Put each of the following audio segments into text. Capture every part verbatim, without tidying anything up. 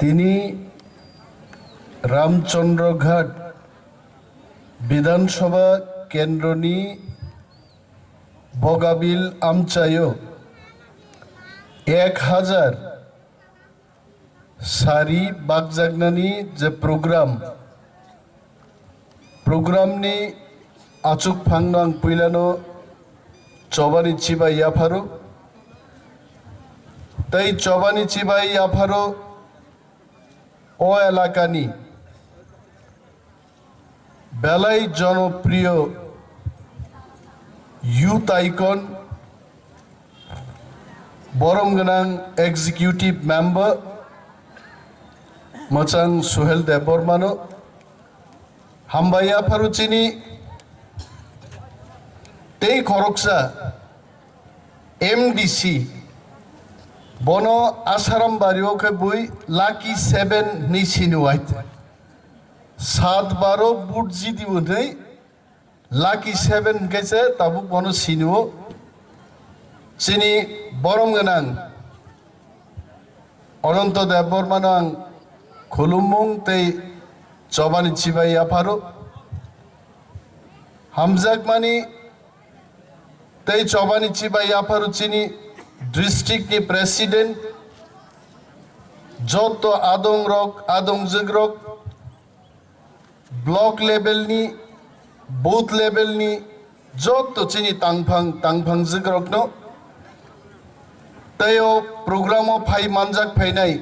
Tini Ramchandra Ghat Bidhan Sabha Kendroni Bogabil amchaio ek hajar sari bakjaknani je program, programni achukphangno ang puilano chobani chibai yapharo. Tei chobani chibai yapharo o elakani belai jonopriyo youth icon, borom gwnang executive member mwchang Suhel Debbarmano hambai yapharo chini tei khoroksa M D C, bono Asaram bario khe bui Lucky Seven hwnwi siniwai. Sat baro but jidi hwnwi Lucky Seven hwnkhe se tabuk bono sinio. Chini borom gwnang Ananto Debbarmano ang khulumung tei chobani chibai yapharo. Hamjakmani tei chobani chibai yapharo chini district ni president, joto adong rok, adongjwk rok, block level ni, booth level ni joto chini tangphang, tangphang jwkrokno tei o program o phai manjak phainai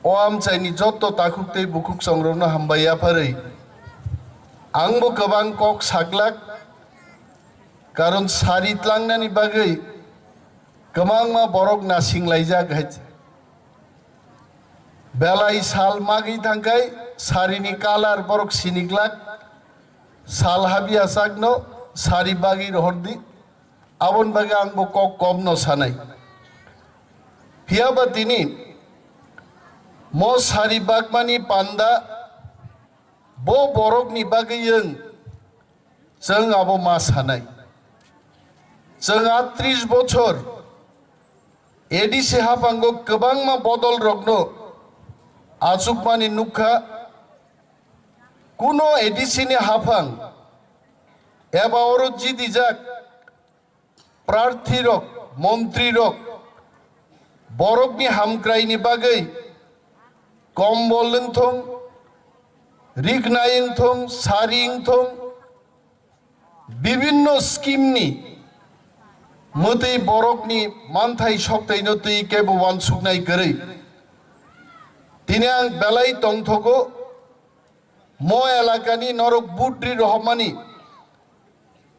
o amchaini joto takhuk tei bukhuk songrokno hambai yapharwi angbo kwbang kok saklak, karon sari tlangnani bagwi kwbangma borok nasing laijak hai. Belai sal magwi thangkhai sarini kalar borok siniklak, sal habya sakno sari bagwi rohordi, aboni bagwi angbo kok komno sanai. Phiyaba tini mo sari bakmani panda bo borokni bagwi wng, chwng abo ma sanai. Chwng atris bochor A D C haphango kwbangma bodol rokno achukmani nukha. Kuno A D C ni haphang eba oro jidijak prarthi rok, montri rok, borokni hamkraini bagwi kombol wngthong, riknai wngthong, sari wngthong, bibinno scheme ni mwtwi borokni manthai soktaino twi kebo wansuknai kwrwi. Tini ang belai tongthogo, mo elakani norok budri rohormani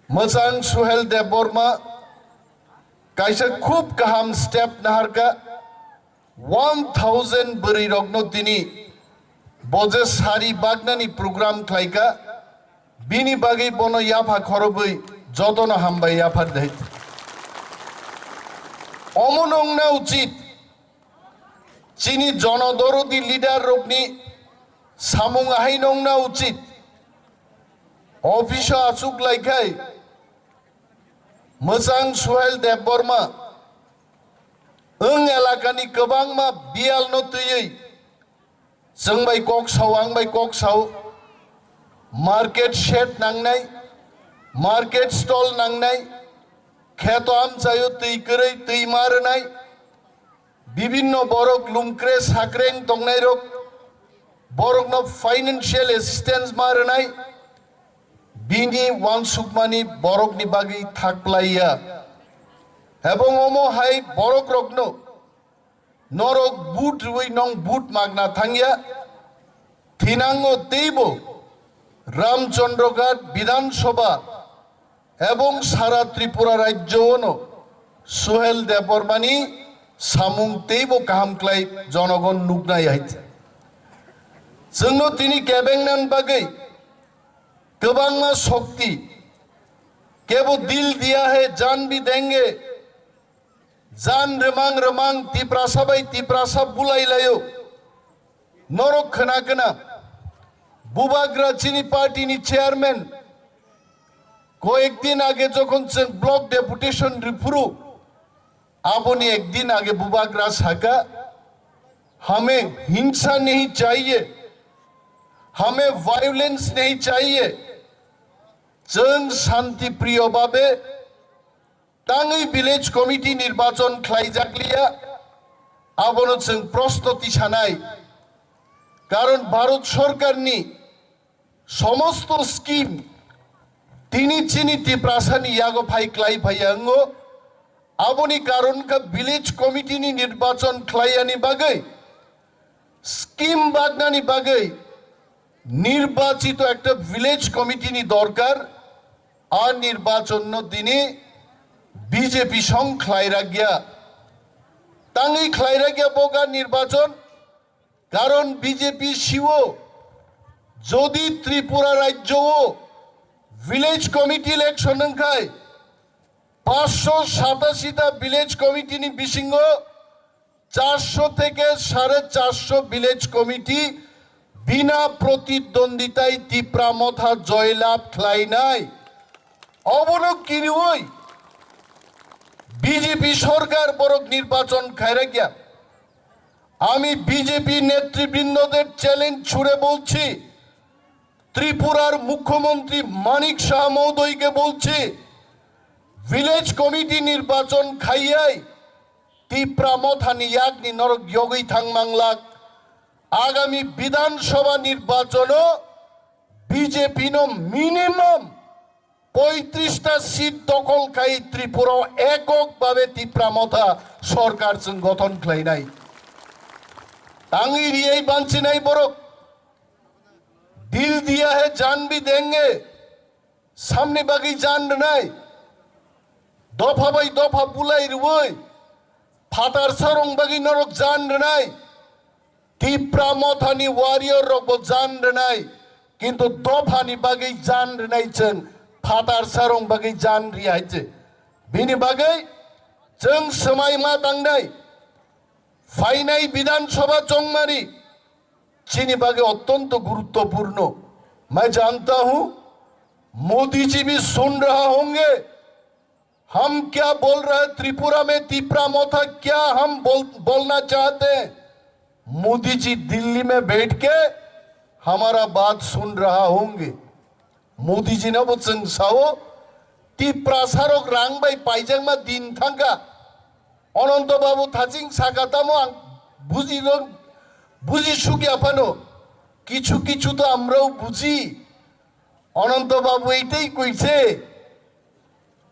mwchang Suhel Debbarma kaisa khub kaham step naharkha. One thousand bwrwi rokno tini bo je sari baknani program khlaikha, bini bagwi bono yapha khorobwi jotono hambai yaphar dei. Omo nongna uchit, chini jonodorodi leader rokni samung ahai nongna uchit. Office o achuk laikhai mwchang Suhel Debbarma wng elakani kwbangma biyalno twiwi chwng bai kok sao, ang bai kok sao, market shed nangnai, market stall nangnai, kheto amchaio twi kwrwi twi ma rwnai, bibinno borok lungkre sakreng tongnairok, borokno financial assistance ma rwnai, bini wansukmani borokni bagwi thakplaiya. Ebong omo hai borokrokno norok but rwui nong but magna thangya. Thinango teibo Ramchandra Ghat Bidhan Sabha ebong sara Tripura rajyo ono Suhel Debbarmani samung teibo kaham khlai jonogon nuknai hai. Chwngno tini kebengnan bagwi kwbangma shokti, kebo dil diya hai jaan bhi denge, jaan rwmang rwmang Tiprasa bai Tiprasa bulai laio. Norok khna khna, Bubagra chini party ni chairman, koyek din age jokhon chwng block deputation riphuru, aboni ek din age Bubagra saka, हमें हिंसा नहीं चाहिए, हमें वायलेंस नहीं चाहिए। Chwng shanti priyo babe tangwi village committee nirbachon khlaijakliya, abono chwng proshno tisanai. Karon Bharat Sorkarni somosto scheme tini chini Tiprasani yago phai klai phaiya wngo. Aboni karon kha village committee ni nirbachon khlaiyani bagwi, scheme bagnani bagwi nirbachito ekta village committee ni dorkar. A nirbachon no tini B J P song khlai rakya, tangwi khlai rakya boga nirbachon. Karon B J P siwo, jodi Tripura rajyo o village committee election wngkhai, paanch sho satashi ta village committee ni bisingo char sho theke sare char sho village committee bina protidonditai Tipra Motha joylab khlainai. Obono kiriwi B J P sorkar borok nirbachon khairakya. আমি বিজেপি নেতৃবৃন্দদের চ্যালেঞ্জ ছুড়ে বলছি, ত্রিপুরার মুখ্যমন্ত্রী মানিক সাহা মহোদয়কে বলছি, village committee নির্বাচন খাইয়াই তিপ্রা মথানি ইয়াগনি নরক ইয়গই থাংমাংলাক। আগামী বিধানসভা নির্বাচনও বিজেপি নো মিনিমাম পঁয়ত্রিশটা সিট দখল খাই ত্রিপুরা এককভাবে তিপ্রা মথা সরকার চং গঠন খাইনাই। Tangwi riyai bansinai borok, dil diya hai jaan bhi denge, samni bagwi jaan rwnai, dopha bai dopha bulai rwui, phatar sarong bagwi norok jaan rwnai, Tipra mothani warrior rok bo jaan rwnai, kintu dophani bagwi jaan rwnai chwng, phatar sarong bagwi jaan riya hai se. Bini bagwi chwng swmai ma tangnai, phainai Bidhan Sabha chongmani chini bagwi ottonto guruttopurno. Main janta hu, Modi ji bhi sun raha honge, हम क्या बोल रहे हैं, त्रिपुरा में तिपरा मोथा क्या हम बोल, बोलना चाहते हैं, मोदी जी दिल्ली में बैठ के हमारा बात सुन रहा होंगे। Modi ji no bo chwng sao, Tiprasa rok rang bai paijakma din thangkha. Ananto Babu thaching saka tamo ang buji rok, buji sukya phano, কিছু কিছু তো আমরাও বুঝি। অনন্ত বাবু এইটাই কইছে,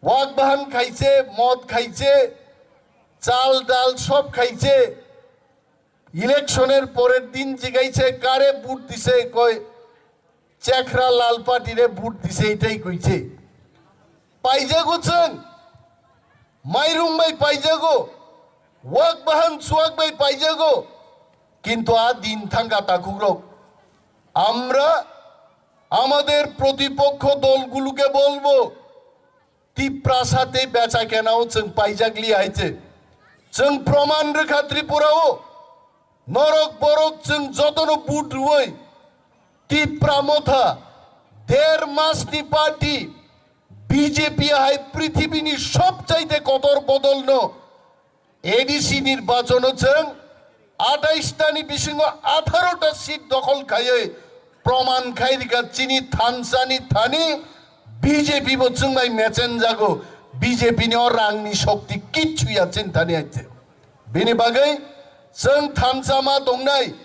ওয়াক বাহান খাইছে, মদ খাইছে, চাল ডাল সব খাইছে। ইলেকশনের পরের দিন জিগাইছে কারে ভোট দিছে, কয় চেখরা লাল পার্টিরে ভোট দিছে, এইটাই কইছে। Paijago chwng, mairung bai paijago, wak bahan chuwak bai paijago, kintu a din thangkha takhukrok. আমরা আমাদের প্রতিপক্ষ দলগুলোকে বলবো, তিপ্রাসাতে বেচা কেনাও chwng paijakliya hai se. Chwng proman rwkha Tripura o. Norok borok chwng jotono vote rwui Tipra motha der masni party B J P hai prithibini sobchaite kotor bodolno A D C nirbachono chwng athais tani bisingo atharo ta seat dokhol khaiwi proman khai rikha chini thansani thani B J P bo chwng bai mechen jago, B J P ni o rangni shokti kichu ya chini thani aite. Bini bagwi chwng thansa ma tongnai,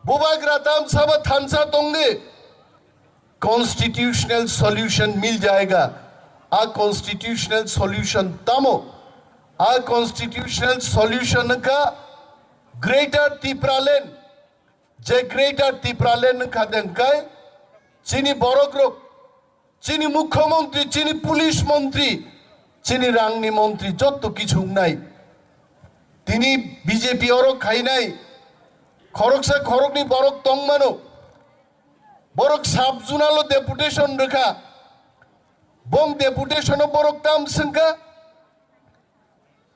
bubagra tamsa ba thansa tongdi, constitutional solution mil jayega. A constitutional solution tamo? A constitutional solution wngkha Greater Tipraland. Je Greater Tipraland wngkha de wngkai chini borokrok, chini mukhyamantri, chini police mantri, chini rangni mantri, jotto kichu wngnai. Tini B J P oro khainai, khoroksa khorokni borok tongmano, borok sub zonal o deputation rwkha, bong deputation o borok tam swngkha,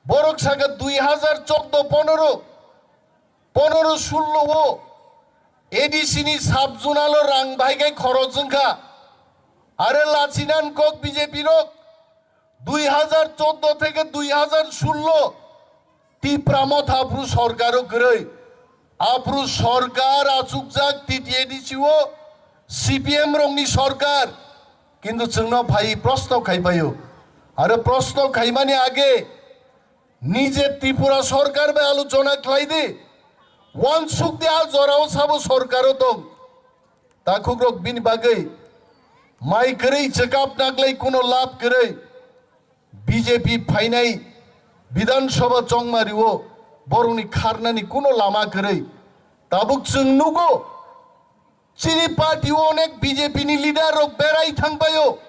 borok saka dui hazar chordo ponoro, ponoro sullo o A D C ni sub zonal o rang bahai khai khorok wngkha. Are lachinan kok B J P rok, dui hazar chordo theke dui hazar sullo Tipra motha phuru sorkar o kwrwi. Aphuru sorkar achukjak T T A D C o C P M rokni sorkar, kintu chwngno phai proshno khaipaio. Aro proshno khaimani age nije Tripura sorkar bai alochona khlai di. Wansuk di a jorao sabo sorkaro tong. Takhukrok bini bagwi mai kwrwi chwkap naglai kuno lab kwrwi. B J P phainai Bidhan Sabha chongmario borokni kharnani kuno lama kwrwi. Tabuk chwng nugo, chini party o onek B J P ni leader rok berai thangbaio.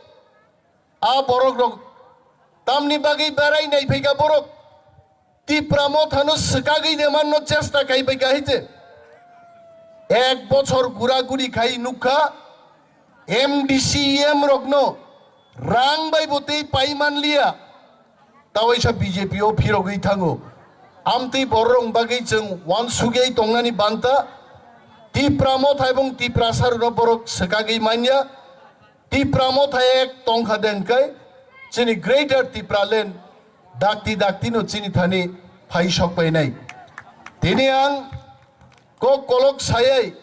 A borok rok tamni bagwi berai naiphai kha borok? Tipra Mothano swkagwi de manno chesta khai bai kha hije. Ek bochor gura guri khai nukha, M D C, E M rokno rang bai bo tei pai manliya. Tawaisa B J P o phirogwi thango. Amtwi bororok bagwi chwng wansugwi tongnani banta. Tipra Motha ebong Tiprasa rokno borok swkagwi manya. Tipra Motha ek tongkha de hwnkhe chini Greater Tipraland dakti dakti no chini thani phai sok painai. Tini ang kok kolok sayai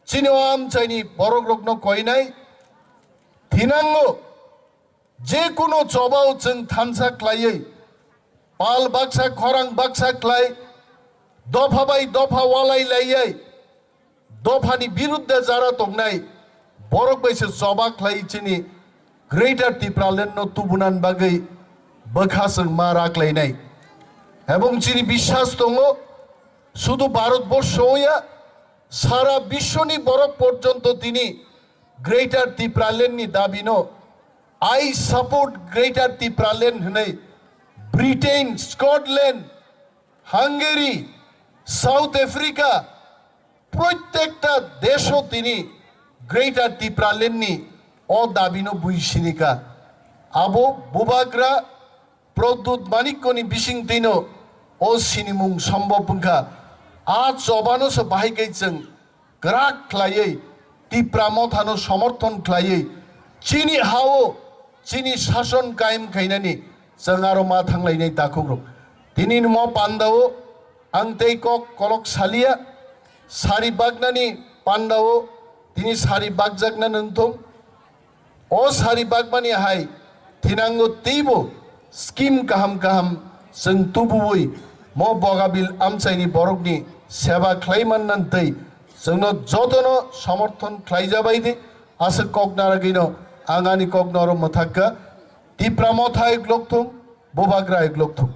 chini o amchaini borok rokno koinai. Thinango je kuno chobao chwng thansa khlaiwi pal baksa khorang baksa khlai dopha bai dopha walai laiwi dophani birudde jara tongnai borok bai se choba khlai chini Greater Tipraland no tubunan bagwi bwkha chwng ma raklainai. Ebong chini biswas tongo, sudu Bharat borsho ya, sara bishwoni borok porjonto tini Greater Tipraland ni dabino "I support Greater Tipraland" hwnwi Britain, Scotland, Hungary, South Africa, proitekta desho tini Greater Tipraland ni o dabino bui sinika. Abo Bubagra Pradyut Manikko ni bisingtwino o sinimung sombhob wngkha. A chobano se bahai khe chwng kwrak khlaiwi Tipra Mothano somorthon khlaiwi chini hao chini sason kaim khainani chwng aro ma thanglainai takhukrok. Tini mo pandao ang tei kok kolok salia, sari baknani pandao tini sari bakjakna nungthung. O sari bakmani hai thinango teibo scheme kaham kaham chwng tubuwi mo Bogabil amchaini borokni seba khlai manna tei chwngno jotono somorthon khlai jabai di. Aswk kok naragwino ang ani kokno oro mwthakka. Tipra Motha ek lokthung, Bubagra ek lokthung.